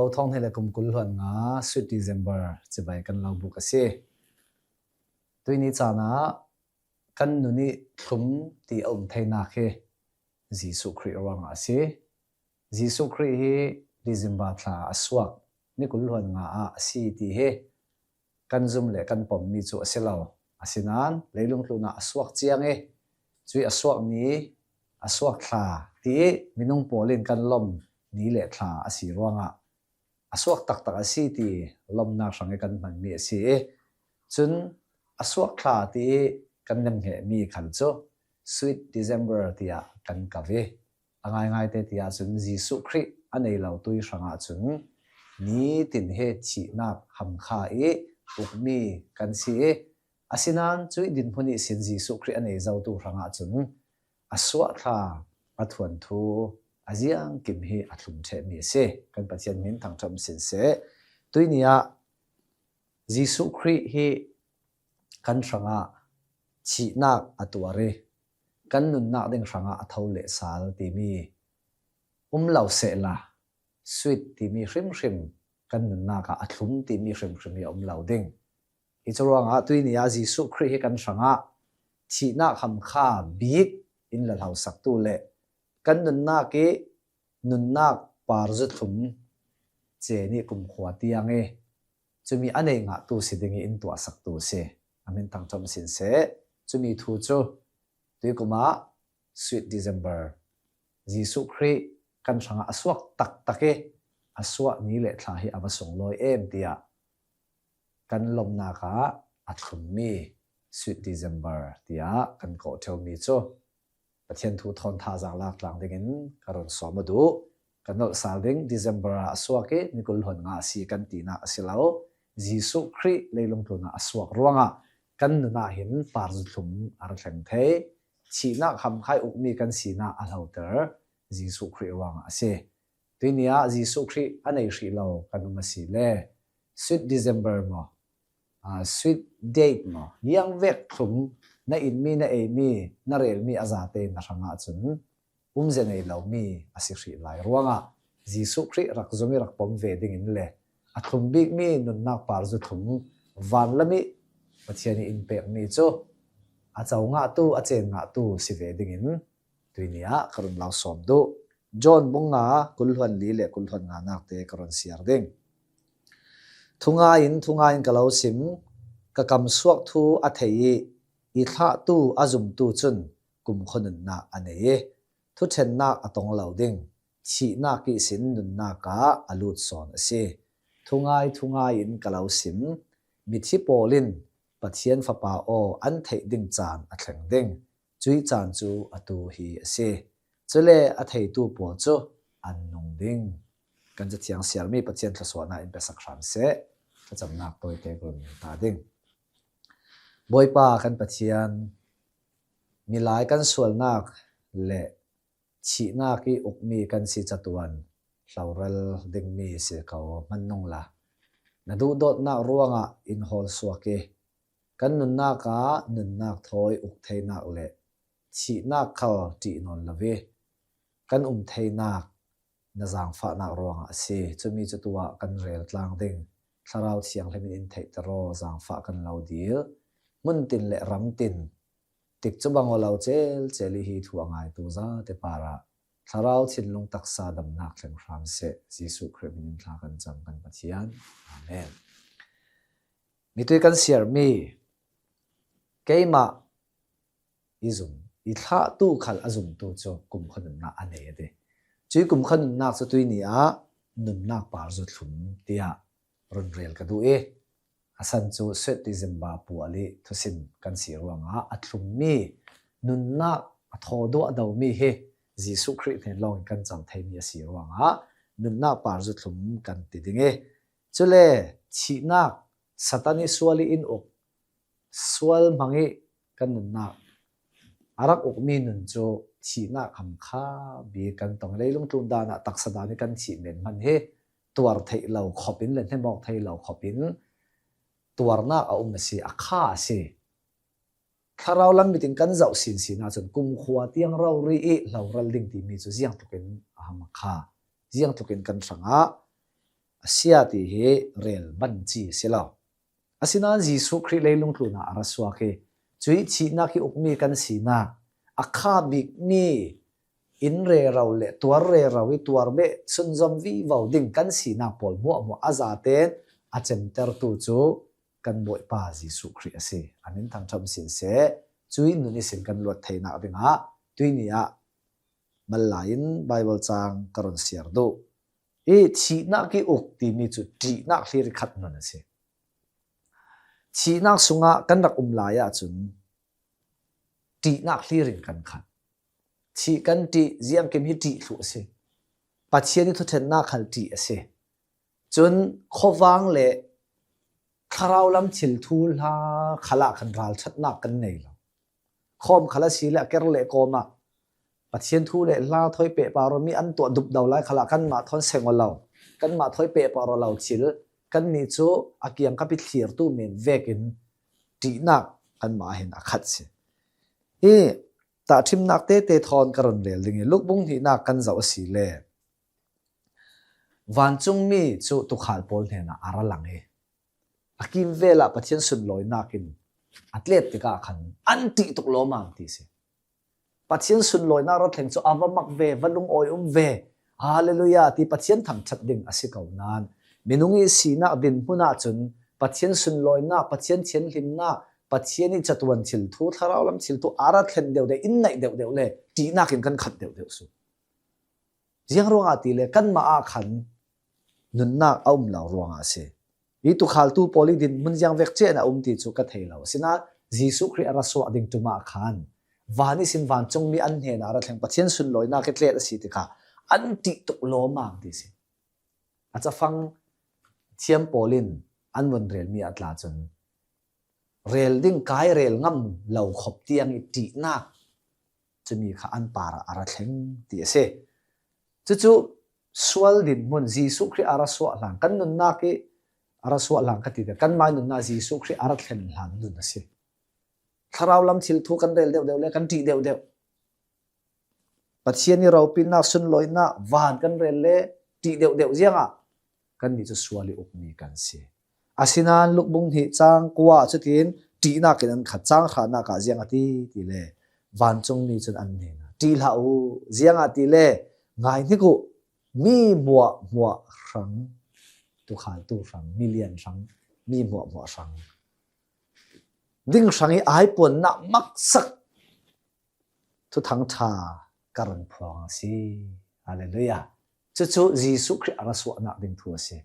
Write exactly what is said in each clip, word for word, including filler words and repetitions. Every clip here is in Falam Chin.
Thawng hnih le kum kul hluan nga, Sweet December cibai kan lo buk a si. Tuini caan ah kan nun i thlum ti a um theinak hi Jesuh Khrih ruangah a si. Jesuh Khrih hi December thla a suak ni kul hluan nga ah a si ti hi kan zum le kan pommi cu a si lo. Asinain leilung tlunah a suak ciang i cui a suak ni, a suak thla ti i minung pawl in kan lom ni le thla a si ruangah a suak taktak a si ti lomnak hrang i kan hmanmi a si i cun a suak thla ti i kan nemhngehmi khal cu Sweet December tiah kan kap i a ngaingai te tiah cun Jesuh Khrih a nei lo tui hrangah cun nitin he thihnak hamkha i ukmi kan si i asinain cuih dinhmun ihsin Jesuh Khrih a nei zotu hrangah cun a suah thla a thuanthu a ziangkim hi a thlum ṭhehmi a si. Kan Pathian min thangṭhat um sin seh. Tuini ah Jesuh Khrih hi kan hrangah thihnak a tuar i kan nunnak ding hrangah a tho le sal timi um lo sehla, sweet timi hrimhrim kan nunnak ah a thlum timi hrimhrim hi a um lo ding. I curuangah tuini ah Jesuh Khrih hi kan hrangah thihnak hamkha bik in la hlosaktu le kan nunnak i nunnak parzu thlum ce nih kumkhua tiang i cumi a nei ngahtu si ding i in tuahsaktu si. A min thangṭhat um sin seh. Cumi thu cu tuikum ah Sweet December, Jesuh Khrih kan hrangah a suak taktak i a suah ni le thla hi a va sunglawi em tiah kan lomnak ah a thlummi Sweet December tiah kan kawh ṭheumi cu Pathian thu thawn thazaang lak tlang dingin ka run sawm a duh. Kan nolh sal ding December ah a suak i ni kul hluan nga a si kan tinak a si lo. Jesuh Khrih leilung tlunah a suak ruangah kan nun ah hin parzu thlum a ra thleng thei. Thihnak hamkha i ukmi kan sinak a hloter Jesuh Khrih ruangah a si. Tuini ah Jesuh Khrih a nei hrih lo kan um a si le Sweet December maw, ah, sweet date maw, ziangvek thlum na inmi, na eimi, na relmi a zate na hrangah cun umze nei lomi a si hrih lai ruangah Jesuh Khrih rak zum i rak pom ve dingin le a thlum bikmi nunnak parzu thlum vanlam i Pathian i in pekmi cu a co ngahtu, a cen ngahtu si ve dingin tuini ah ka run lau sawm duh. John bung nga kul hluan li le kul hluan nga nak te ka run siar ding. Thungai in, thungai in ka lo sim, ka kam suak thu a thei i i thlahtu a zumtu cun kumkhua nunnak a nei i thuṭhennak a tong lo ding, thihnak ihsin nunnak ah a lut sawn a si. Thungai, thungai in ka lo sim, mithi pawl in Pathian Fapa aw an theih ding caan a thleng ding, cuih caan cu atu hi a si. Cule a theitu pawl cu an nung ding. Kan Cathiang siarmi Pathian thluasuahnak in pesak hram seh. Thlacamnak tawite ka run ta ding. Bawipa kan Pathian, milai kan sualnak le thihnak i ukmi kan si catuan hloral dingmi si ko hman nung la, na duhdawtnak ruangah in hawl suak i kan nunnak ah nunnak thawi uk theinak le thihnak khal ṭih nawn lo i kan um theinak na zaangfahnak ruangah a si. Cumi cu tuah kan rel tlang ding. Thlarau Thianghlim in in theihter aw, zaangfah kan lo dil. Hmun tin le ram tin tikcu bang aw lo celcel i hi thu a ngaitu zate parah Thlarau thinlung taksa damnak thleng hram seh. Jesuh Khrih min in thla kan cam kan Pathian. Amen. Mitui kan siarmi keimah i zum, i thlahtu khal a zumtu cu kumkhua nunnak a nei a ti. Cuih kumkhua nunnak cu tuini ah nunnak parzu thlum tiah run rel ka duh i a san cu Sweet December pual i thusim kan si ruangah a thlummi nunnak a thaw duah domi hi Jesuh Khrih hnen lawngin kan cam theimi a si ruangah nunnak parzu thlum kan ti ding i cule thihnak Satan i sual i in uk sual hmang i kan nunnak a rak ukmi nun cu thihnak hamkha bik kan tong. Leilung tlun dan ah taksa dan i kan thih men hman hi tuar theih lo khop in le hnemawk thei lo khop in tuarnak a um a si, a kha a si. Thlarau lam mit in kan zoh sinsin ahcun kumkhua tiang rori i hloral ding timi cu ziangtlukin a hamkha, ziangtlukin kan hrangah a sia ti hi rel ban ci a si lo. Asinain Jesuh Khrih leilung tlunah a ra suak hi. Cuih thihnak i ukmi kan sinak, a kha bikmi inn rero le tuar rero i tuar beh sunzom vivo ding kan sinak pawl hmuahhmuah a zaten a cemtertu cu kan Bawipa Jesuh Khrih a si. A min thangṭhat um sin seh, cuih nun ihsin kan luat theinak dingah tuini ah mal lai in Baibal caang ka run siar duh. I thihnak i uk timi cu ṭihnak hlir i khat nun a si. Thihnak sungah kan rak um lai ahcun ṭihnak hlir in kan khat. Thih kan ṭih, ziangkim hi ṭih thluh a si. Pathian i thuṭhennak khal ṭih a si. Cun khuavang le thlarau lam thil thu hla khalah khan ralṭhatnak kan nei lo. Khawm khal a si le a ker le kawm ah Pathian thu le hla thawi pehpar aw mi an tuah dupdo lai khalah kanmah thawn seng aw lo. Kanmah thawi pehpar aw lo thil kannih cu a kiangkap i thlirtu men vekin ṭihnak kanmah ah hin a khat si. Hi tahṭhimnak tete thawn ka run rel ding i, Lukbung hnihnak kan zoh a si le vancungmi cu tuukhal pawl hnenah a ra lang i, a kimvel ah Pathian sunlawinak in a tlet tikah khan an ṭih tuk lawmmam ti si. Pathian sunlawinak ra thleng cu a va mak ve, va lungawi um ve. Hallelujah ti Pathian thangṭhat ding a si ko nain, minung i sinak dinhmun ahcun Pathian sunlawinak, Pathian thianhlimnak, Pathian i catuan thil thu, thlarau lam thil thu a ra thlen deuhdeuh, in naih deuhdeuh le ṭihnak in kan khat deuhdeuh su. Ziang ruangah ti le kanmah ah khan nunnak a um lo ruangah a si. Hi tuukhaltu pawl i dinhmun ziang vek cia in a um ti cu ka thei lo. Asinain Jesuh Khrih a ra suah ding ṭum ah khan van ihsin vancungmi an hnenah a ra thleng Pathian sunlawinak i tlet a si tikah an ṭih tuk lawmmam ti si. A cafang thiam pawl in an vun relmi a tla cun rel ding kai rel ngam lo khop tiang i ṭihnak cumi kha an parah a ra thleng ti a si. Cucu sual dinhmun Jesuh Khrih a ra suah hlan kan nunnak i a ra suah hlan ka ti te, kanmai nunnak Jesuh Khrih a ra thlen hlan nun a si. Thlarau lam thil thu kan rel deuhdeuh le kan ṭih deuhdeuh. Pathian i ropitnak, sunlawinak van kan rel le ṭih deuhdeuh ziangah kannih cu sual i ukmi kan si. Asinain Lukbung hnih cang kua cutin ṭihnak in an khat, cang hranak ah ziang a ti ti le vancungmi cun an hnenah, "Ṭih hlah u, ziangahtile ngai hnik u, mi hmuahhmuah hrang, tuukhaltu hrang, milian hrang, mi hmuahhmuah hrang ding hrang i aipuannak maksak thuthang ṭha ka run phuang a si." Hallelujah. Cucu Jesuh Khrih a ra suahnak ding thu a si.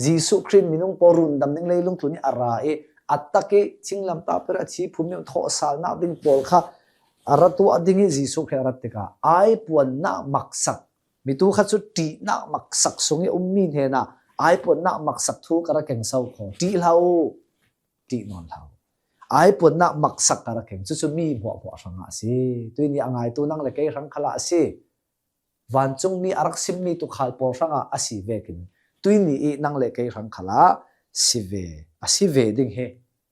Jesuh Khrih minung pawl rundam ding leilung tlun i a ra i a tak i thinglamtah per a thi phum i thawhsalnak ding pawl kha a ra tuah ding i Jesuh Khrih a rat tikah aipuannak maksak, mitu kha cu ṭihnak maksak sung i ummi hnenah aipuannak maksak thu ka ra keng so kho. Ṭih hlah u, ṭih nawn hlah u. Aipuannak maksak ka ra keng, cucu mi hmuahhmuah hrangah a si. Tuini a ngaitu nang le kei hrang khalah a si. Vancungmi a rak simmi tuukhal pawl hrangah a si vekin tuini i nang le kei hrang khalah si ve, a si ve ding hi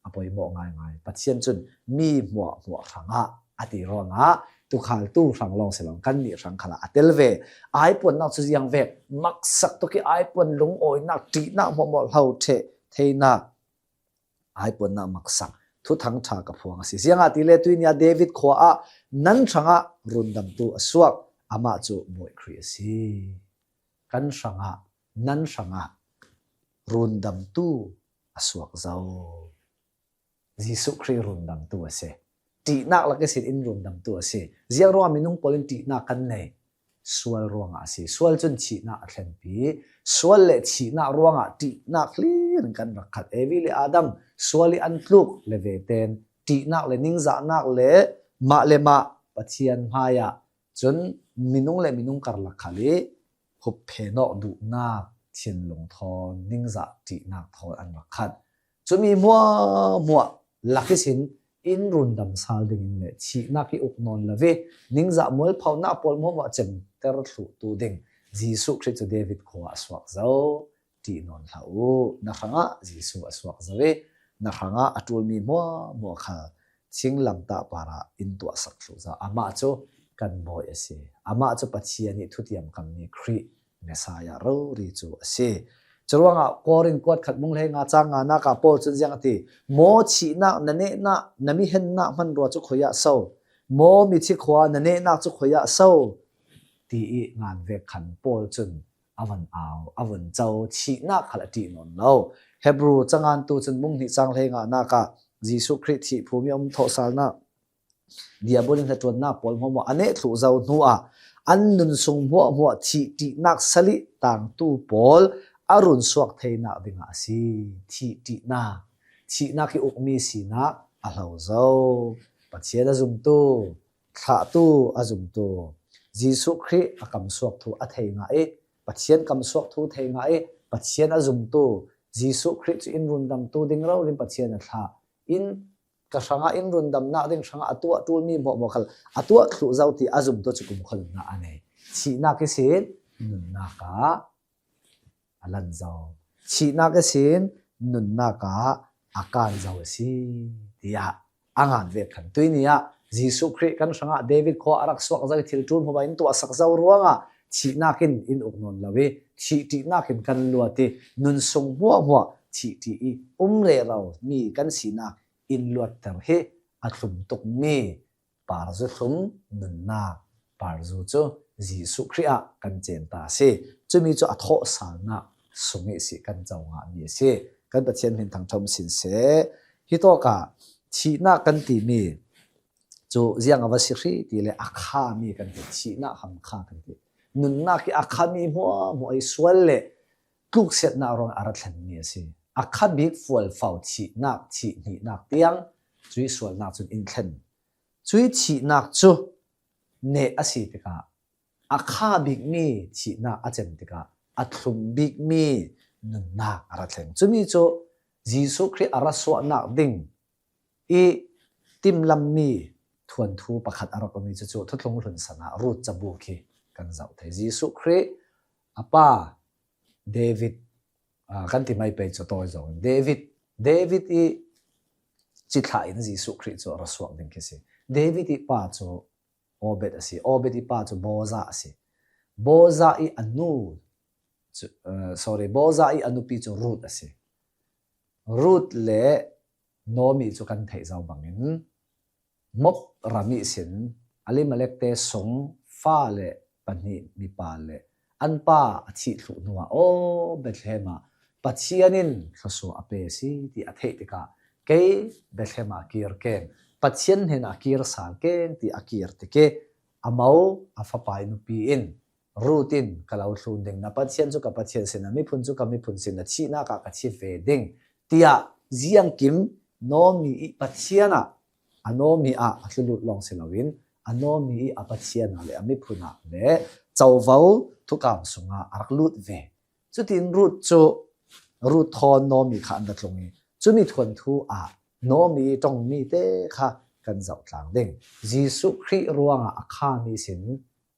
a poimawh ngaingai. Pathian cun mi hmuahhmuah hrangah a ti ruangah tuukhaltu hrang lawng si lo, kannih hrang khalah a tel ve. Aipuannak cu ziang vek, maksak tuk i aipuan, lungawinak, ṭihnak, hmuahhmuah hlo ṭheh theinak, aipuannak maksak thuthang ṭha ka phuang a si. Ziangahtile tuini ah David khua ah nan hrangah rundamtu a suak, amah cu Bawi Khrih a si. Kan hrangah, nan hrangah rundamtu a suak zo. Jesuh Khrih rundamtu a si. Ṭihnak lak ihsin in rundamtu a si. Ziang ruangah minung pawl in ṭihnak kan nei? Sual ruangah a si. Sual cun thihnak a thlenpi. Sual le thihnak ruangah ṭihnak hlir in kan rak khat. Evi le Adam sual i an tluk le veten ṭihnak le ningzahnak le mah le mah Pathian hmaiah cun minung le minung karlak khal i hupphenawk duhnak thinlung thawn, ningzah ṭihnak thawn an rak khat. Cumi hmuahhmuah lak ihsin in rundam sal dingin le thihnak i uk nawn lo i ningzah mualphonak pawl hmuahhmuah cemter thluhtu ding Jesuh Khrih cu David khua ah a suak zo. Ṭih nawn hlah u. Na hrangah Jesuh a suak zo i na hrangah a ṭulmi hmuahhmuah kha thinglamtah parah in tuahsak thluh zo. Amah cu kan Bawi a si. Amah cu Pathian i thutiam kammi Khrih, Messiah rori cu a si. Curuangah Korin kuat khat bung hleinga cang nga nakah Paul cun ziang a ti? Maw thihnak na nehnak, na mihennak hmanrua cu khuiah so? Maw mithi khua na nehnak cu khuiah so? Ti i ngan vek khan Paul cun a van au, a van co, thihnak khal a ṭih nawn lo. Hebru cangantu cun bung hnih cang hleinga nakah Jesuh Khrih thih phum i a um thawhsalnak, Diabol in hnaṭuannak pawl hmuahhmuah a neh thluh zo hnuah an nun sung hmuahhmuah thih ṭihnak salih tangtu pawl a run suak theinak dingah a si. Thih ṭihnak, thihnak i ukmi sinak a hlo zo. Pathian a zumtu, thlahtu a zumtu, Jesuh Khrih a kamsuak thu a thei ngah i, Pathian kamsuak thu thei ngah i, Pathian a zumtu, Jesuh Khrih cu in rundamtu ding rori in Pathian a thlah in ka hrangah in rundamnak ding hrangah a tuah ṭulmi hmuahhmuah khal a tuah thluh zo ti a zumtu cu kumkhua nunnak a nei. Thihnak ihsin nunnak ah a lan zo. Thihnak ihsin nunnak ah a kan zo a si, tiah a ngan vek khan tuini ah Jesuh Khrih kan hrangah David khua a rak suak zo i thil ṭul hmuahhmuah in tuahsak zo ruangah thihnak in in uk nawn lo i thih ṭihnak in kan luat i nun sung hmuahhmuah thih ṭih i um rero mi kan sinak in luatter hi a thlum tukmi parzu thlum nunnak parzu cu Jesuh Khrih ah kan cen ta a si. Cumi cu a thawhsalnak sung i si kan co ngahmi a si. Kan Pathian hmin thangṭhat um sin seh. Hitawkah thihnak kan timi cu ziang a va si hrih ti le a khami kan ti, thihnak hamkha kan ti. Nunnak i a khami hmuahhmuah i sual le tluksiatnak ruang a ra thlenmi a si. A kha bik fualfau thihnak, thih hnihnak tiang cui sualnak cun in thlen. Cui thihnak cu neh a si tikah a kha bikmi thihnak a cem tikah a thlum bikmi nunnak a ra thleng. Cumi cu Jesuh Khrih a ra suahnak ding i timlammi thuanthu pakhat a rak um i cucu Thuthlung Hlun san ah Ruth cabu khi kan zoh thei. Jesuh Khrih a pa David, aa, kan ti mai pei cu tawi zong David, David i cithlah in Jesuh Khrih cu a ra suak ding khi si. David i pa cu Obed a si. Obed i pa cu Boza a si. Boza i a nu cu, aa, sorry, Boza i a nupi cu Ruth a si. Ruth le Naomi cu kan theih zo bangin Moab ram ihsin Elimelek te sung fa le pahnih mipa le an pa a thih thluh hnuah, aw, Bethlehem ah Pathian in thluasuah a pe a si ti a theih tikah kei Bethlehem ah kir keng, Pathian hnenah kir sal keng ti a kir tik i a mo a fapa i nupi in Ruth in ka lo thlun ding, na Pathian cu ka Pathian si, na miphun cu ka miphun si, na thihnak ah ka thi ve ding, tiah ziangkim Naomi i Pathian ah, a Naomi ah a tlulut lawng si loin a Naomi i a Pathian ah le a miphun ah le covo thukam sungah a rak lut ve. Cutin Ruth cu, Ruth thawn Naomi kha an ra tlung i cumi thuanthu ah Naomi i ṭongmi te kha kan zoh tlang ding. Jesuh Khrih ruangah a khami sin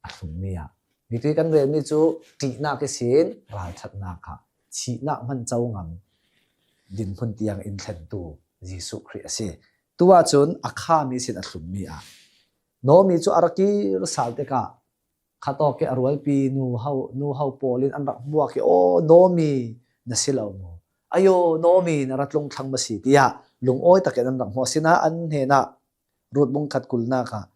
a thlummi ah, mitui kan relmi cu ṭihnak ihsin ralṭhatnak ah thihnak hman co ngam dinhmun tiang in thlentu Jesuh Khrih a si. Tu ahcun a khami sin a thlummi ah Naomi cu a ra kir sal tikah khatawk i a rualpi nu ho, nu ho pawl in an rak hmuak i, "Aw, Naomi na si lo mu? Ayo, Naomi na ra tlung thlang maw si?" tiah lungawi takin an rak hmuak. Asinain an hnenah Ruth bung khat kulnak ah,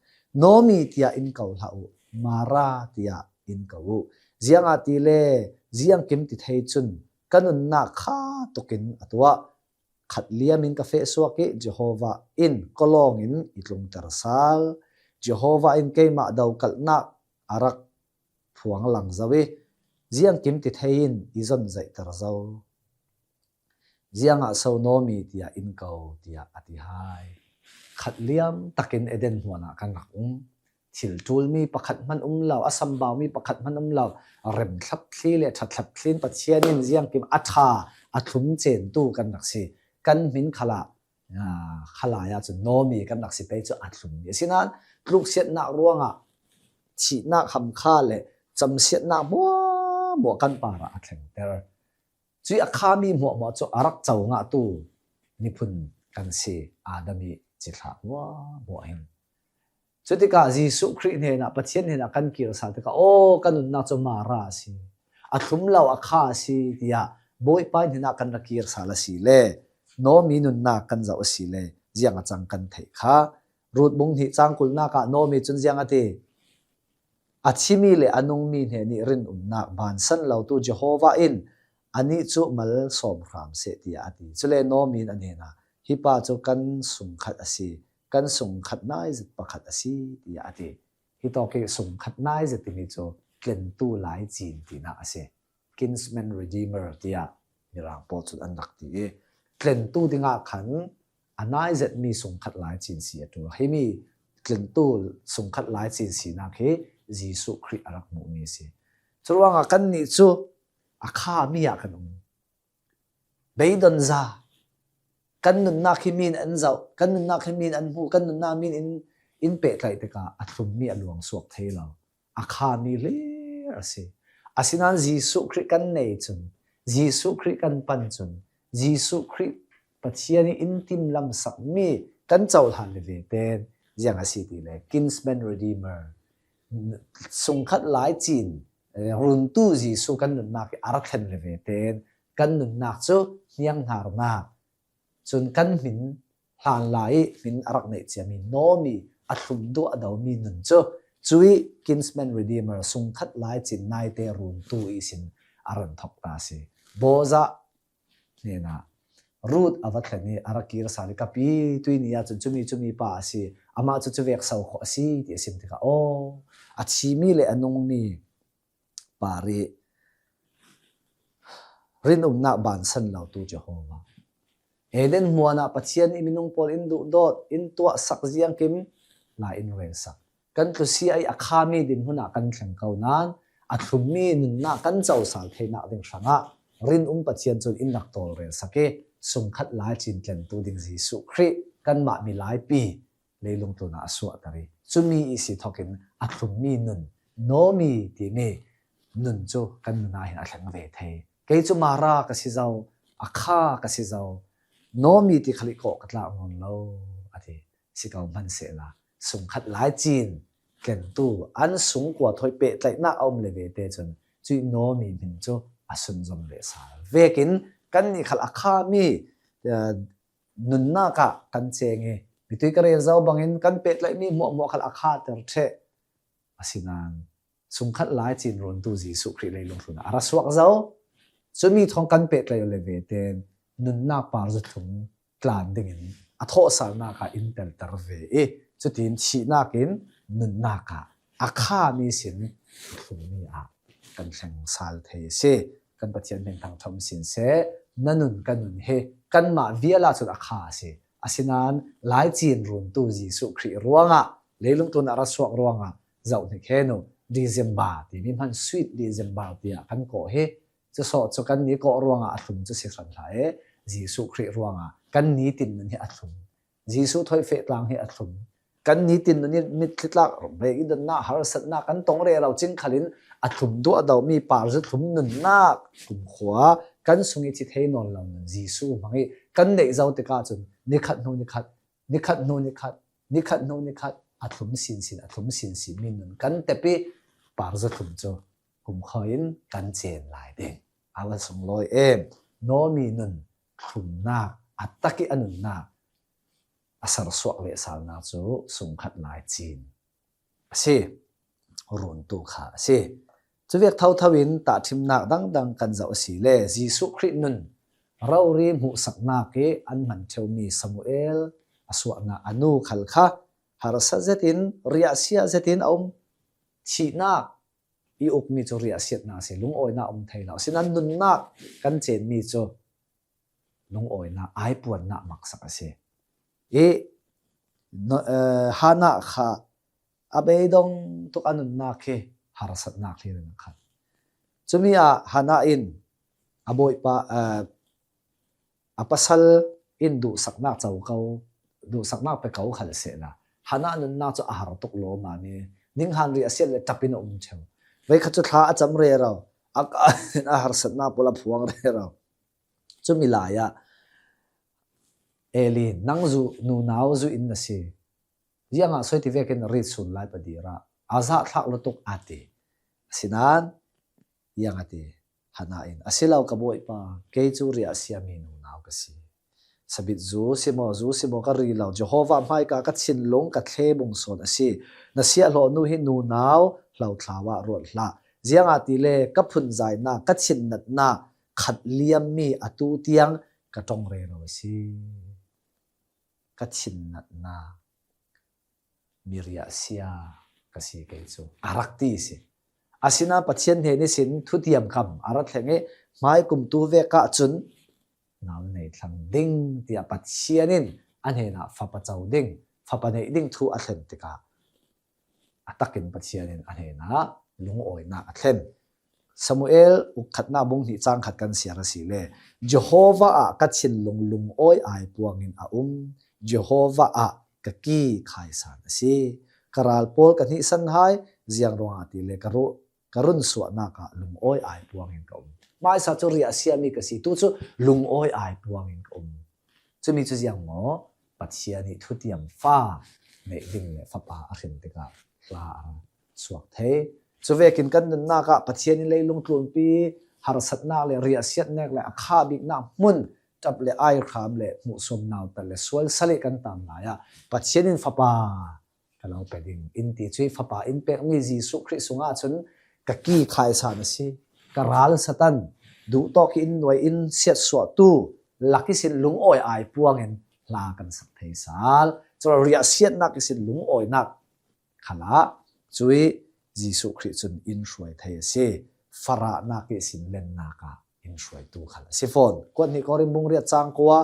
"Naomi tiah in ko hlah u, Mara tiah in ko u. Ziangahtile ziangkim ti thei cun ka nunnak kha tukin a tuah. Khat liam in ka feh suak i Jehovah in ka lawng in i tlungter sal. Jehovah in keimah dokalhnak a rak phuang lang zo i ziangkim ti thei in i zon zaihter zo. Ziangah so Naomi tiah in ko?" tiah a ti hai. Khat liam takin Eden hmuan ah kan rak um. Thil ṭulmi pakhat hman um lo, a sambaumi pakhat hman um lo, remthlap thli le ṭhathlap thlin Pathian in ziangkim a ṭha a thlum centu kan rak si. Kan hmin khalah, aa, khalai ah cun Naomi kan rak si pei cu a thlummi. Asinain tluksiatnak ruangah thihnak hamkha le camsiatnak hmuahhmuah kan parah a thlengter. Cuih a khami hmuahhmuah cu a rak co ngahtu miphun kan si, Adam i cithlah hmuahhmuah hin. Cutikah Jesuh Khrih hnenah, Pathian hnenah kan kir sal tikah, "Aw, ka nunnak cu Mara a si, a thlum lo a kha a si," tiah Bawipa in hinah kan ra kir sal a si le, Naomi nunnak kan zoh a si le, ziang a cang kan theih kha. Ruth bung hnih cang kulnak ah Naomi cun ziang a ti? A thimi le a nungmi hnenih rinumnak bansan lotu Jehovah in anih cu malsawm hram seh, tiah a ti. Cule Naomi in a hnenah, hi pa cu kan sungkhat a si, kan sungkhat naizet pakhat a si, tiah a ti. Hi tawk hi sungkhat naizet timi cu tlentu laicin tinak a si. Kinsman redeemer tiah Mirang pawl cun an rak ti i, tlentu dingah khan a naizetmi sungkhat laicin si a ṭul. Himi tlentu sungkhat laicin sinak hi Jesuh Khrih a rak hmuhmi a si. Curuangah kannih cu a khami ah kan um. Beidonza, kan nunnak hi min an zoh, kan nunnak hi min an hmuh, kan nunnak min in, in pehtlaih tikah a thlummi a luang suak thei lo. A khami hlir a si. Asinain Jesuh Khrih kan nei cun, Jesuh Khrih kan pan cun, Jesuh Khrih Pathian i in timlam sakmi kan cohlan le ve ten ziang a si ti le, kinsman redeemer, sungkhat laicin, eh, runtu Jesuh kan nunnak i a ra thlen le ve ten kan nunnak cu hnianghnarnak, cun kan hmin hlanlai i hmin a rak neih ciami Naomi a thlum duahdomi nun cu, cuih kinsman redeemer, sungkhat laicin naite runtu ihsin a ran thok ta a si. Boaz hnenah Ruth a va thlen i a rak kir sal i, ka pi, tuini ah cun cumi, cumi pa a si, amah cu cuvek so khawh a si, ti a sim tikah, aw, a thimi le a nungmi par i rinumnak bansan lotu Jehovah. Eden hmuan ah Pathian i minung pawl in duhdawt, in tuahsak ziangkim, la in relsak. Kan tlusia i a khami dinhmun ah kan thleng ko nain a thlummi nunnak kan cosal theinak ding hrangah rinum Pathian cun in rak tawlrelsak i, sungkhat laicin tlentu ding Jesuh Khrih kanmah milaipi leilung tlunah a suahter i, cumi ihsi thokin a thlummi nun, Naomi timi nun cu kan nun ah hin a thleng ve thei. Kei cu Mara ka si zo, a kha ka si zo, Naomi ti khal i kawh ka tlak nawn lo, a ti. Si ko hmanh sehla, sungkhat laicin tlentu an sungkua thawi pehtlaihnak a um le ve te cun cuih Naomi hmin cu a sunzom leh sal. Vekin kannih khal a khami, eh, nunnak ah kan ceng i, mitui ka rel zo bangin kan pehtlaihmi hmuahhmuah khal a khater ṭheh. Asinain sungkhat laicin runtu Jesuh Khrih leilung tlunah a ra suak zo. Cumi thawng kan pehtlaih le ve ten nunnak par zuthlum tlan dingin a thawhsalnak ah in telter ve i, cutin thihnak in nunnak ah a khami sin thlummi ah kan thleng sal thei a si. Kan Pathian hmin thangṭhat um sin seh, na nun ka nun hi kanmah vial ah cun a kha a si. Asinain laicin runtu Jesuh Khrih ruangah, leilung tlun a ra suak ruangah zoh hnik hen u. December timi hman, Sweet December tiah kan kawh hi. Cu sawh cu kan ni kawh ruangah a thlum cu si hran hlah e. Jesuh Khrih ruangah kan nitin nun hi a thlum. Jesuh thawi feh tlang hi a thlum. Kan nitin nun i mitthli tlak rei i donnak, harsatnak kan tong rero cing khalin a thlum duahdomi par zuthlum nunnak kumkhua kan sung i thi thei nawn lo nun Jesuh hmang i kan neih zo tikah cun nikhat hnu nikhat, nikhat hnu nikhat, nikhat hnu nikhat a thlum sinsin, a thlum sinsin mi nun kan tep i par zuthlum cu kumkhua in kan cen lai ding. A va sunglawi em. Naomi nun thlumnak, a tak i a nunnak a sersuak lehsalnak cu sungkhat laicin a si. Runtu kha a si. Cuvek thotho in tahṭhimnak dangdang kan zoh a si le Jesuh Khrih nun rori hmuhsaknak i an hman ṭheumi Samuel a suahnak a nu khal kha harsa zetin, riahsia zetin a um. Thihnak i ukmi cu riahsiatnak a si, lungawinak um thei lo. Asinain nunnak kan cenmi cu lungawinak, aipuannak maksak a si. I, no, eh, Hannah kha a beidong tuk a nunnak hi harsatnak hlir in a khat. Cumi ah Hannah in a bawipa, eh, a pasal in duhsaknak co ko, duhsaknak pe ko khal sehla, Hannah nunnak cu a har tuk lawmmam i, ninghan riahsiat le ṭap in a um ṭheu. Veikhat cu thla a cam rero, a, a harsatnak pawl a phuang rero. Cumi lai ah, Eli, nang zu, nunau zu in na si. Ziangah sawi ti vekin rit sun lai padir ah a zahthlak lutuk a ti. Asinain, ziang a ti. Hannah in, "A si lo ka Bawipa, kei cu riahsiami nunau ka si. Sabit zu si maw, zu si maw ka ri lo. Jehovah hmaika ka thinlung ka thlebung sawn a si. Na siahhlawhnu hi nunau hlothlau ah ruat hlah. Ziangahtile ka phunzainak, ka thinnatnak khat liammi atu tiang ka ṭong rero a si. Ka thinnatnak, mi riahsia ka si kei cu," a rak ti si. Asinain Pathian hnen ihsin thutiam kam a ra thleng i, hmai kum tu vek ah cun nau nei thlang ding tiah Pathian in a hnenah fapa co ding, fapa neih ding thu a thlen tikah a takin Pathian in a hnenah lungawinak a thlen. Samuel uk khatnak bung hnih cang khat kan siar a si le, "Jehovah ah ka thinlung lungawi ai puangin a um, Jehovah ah ka ki khaisan a si. Ka ral pawl ka hnihsan hai, ziang ruangah tile ka ruh, ka runsuahnak ah lungawi ai puangin ka um." Hmaisa cu riahsiami ka si, tu cu lungawi ai puangin ka um. Cumi cu ziang maw? Pathian i thutiam fa neih ding le fapa a hrin tikah hla a ra suak thei. Cuvekin kan nunnak ah Pathian in leilung tlunpi harsatnak le riahsiatnak le a kha biknak hmun ṭap le ai hram le hmuhsuam nautat le sual sal i kan tam lai ah Pathian in fapa ka lo pe ding in ti cu i fapa in pekmi Jesuh Khrih sungah cun ka ki khaisan a si. Ka ral Satan duhtawk i in nuai in siatsuahtu lak ihsin lungawi ai puangin hla kan sak thei sal. Cun riahsiatnak ihsin lungawinak khalah cui Jesuh Khrih cun in hruai thei a si. Farahnak ihsin lennak ah in hruaitu khal a si fawn. Kuat hnih Korin bung riat cang kua,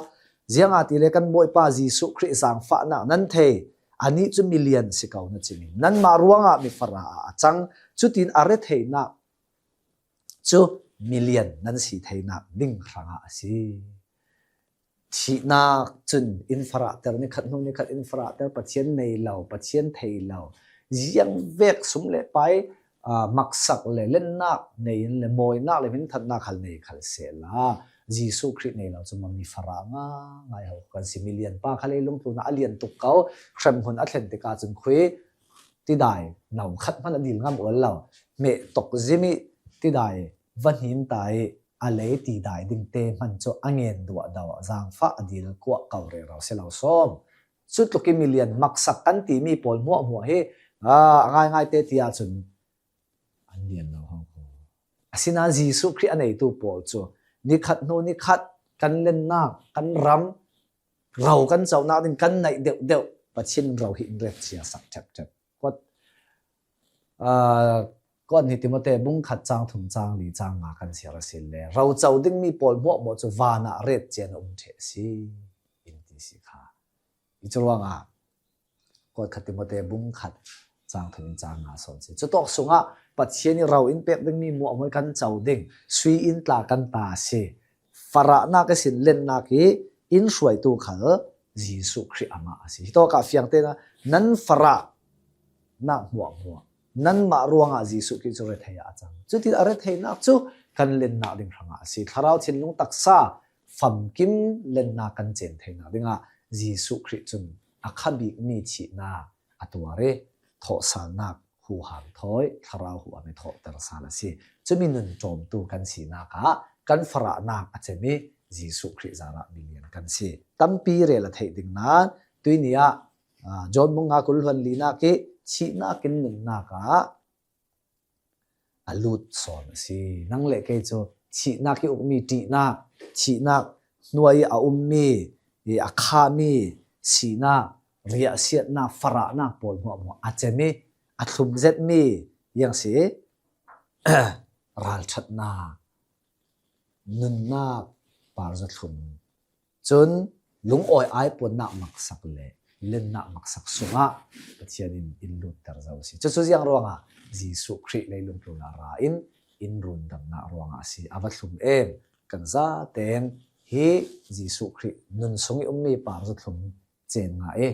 "Ziangahtile kan Bawipa Jesuh Khrih zaangfahnak nan thei, anih cu milian si ko na cingin nanmah ruangah mi farah ah a cang, cutin a retheihnak cu milian nan si theinak ding hrangah a si." Thihnak cun in farahter, nikhat hnu nikhat in farahter, Pathian nei lo, Pathian thei lo, ziang vek sum le pai, aa, maksak le lennak nei in le mawinak le hminthannak khal nei khal sehla, Jesuh Khrih nei lo cu mah mi farah ngaingai ho kan si. Milian pa kha leilung tlunah a lian tuk ko, hremhmun a thlen tikah cun khui tidai no khat hmanh a dil ngam ual lo, hmeh tok zim i tidai va hnin ta i a lei tidai ding te hmanh cu a ngen duah do, zaangfah a dil kuah ko rero si lo sawm. Cutluk i milian maksak kan timi pawl hmuahhmuah hi, aa, a ngaingai te ti ahcun an lian lo hau ko. Asinain Jesuh Khrih a neitu pawl cu nikhat hnu nikhat kan lennak, kan ram, ro kan conak ding kan naih deuhdeuh Pathian in ro hi in ret cia sak ṭhepṭhep. Kuat, aa, Kuat hnih Timote bung khat cang thum cang li cang nga kan siar a si le, ro co dingmi pawl hmuahhmuah cu van ah ret cia na um ṭheh a si in ti si kha. I cu ruangah Kuat khat Timote bung khat cang thum in cang nga sawn si. Cutawk sungah Pathian i ro in pek dingmi hmuahhmuah kan co ding, sui in tla kan ta a si. Farahnak ihsin lennak i in hruaitu khal Jesuh Khrih amah a si. Hitawkah fiang tein nan farahnak hmuahhmuah nanmah ruangah Jesuh Khrih cu rethei ah a cang. Cutin a retheinak cu kan lennak ding hrangah a si. Thlarau thinlung taksa famkim lennak kan cen theinak dingah Jesuh Khrih cun a khabikmi thihnak a tuar i thawhsalnak huham thawi thlarau huham i thawhter sal a si. Cumi nun ṭawmtu kan sinak ah kan farahnak a cem i Jesuh Khrih zarah milian kan si. Tampi rel a theih ding nain tuini ah, aa, John bung nga kul hluan linak i thihnak in nunnak ah a lut sawn a si. Nang le kei cu thihnak i ukmi ṭihnak, thihnak hnuai i a ummi, i a khami sinak, riahsiatnak, farahnak pawl hmuahhmuah a cem i a thlum zetmi ziang si. Ralṭhatnak, nunnak, parza thlum, cun lungawi aipuannak maksak le lennak maksak sungah Pathian in in lutter zo a si. Cucu ziang ruangah Jesuh Khrih leilung tlunah ra in in rundamnak ruangah a si. A va thlum em? Kan zaten hi Jesuh Khrih nun sung i ummi parza thlum cen ngah i,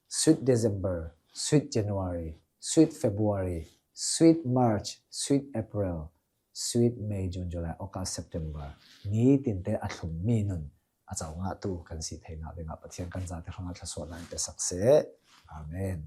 Sweet December, Sweet January, Sweet February, Sweet March, Sweet April, Sweet May, June, July, August, September ni tinte a thlummi nun a co ngahtu kan si theinak dingah Pathian kan zate hrangah thluasuahnak in pe sak seh. Amen.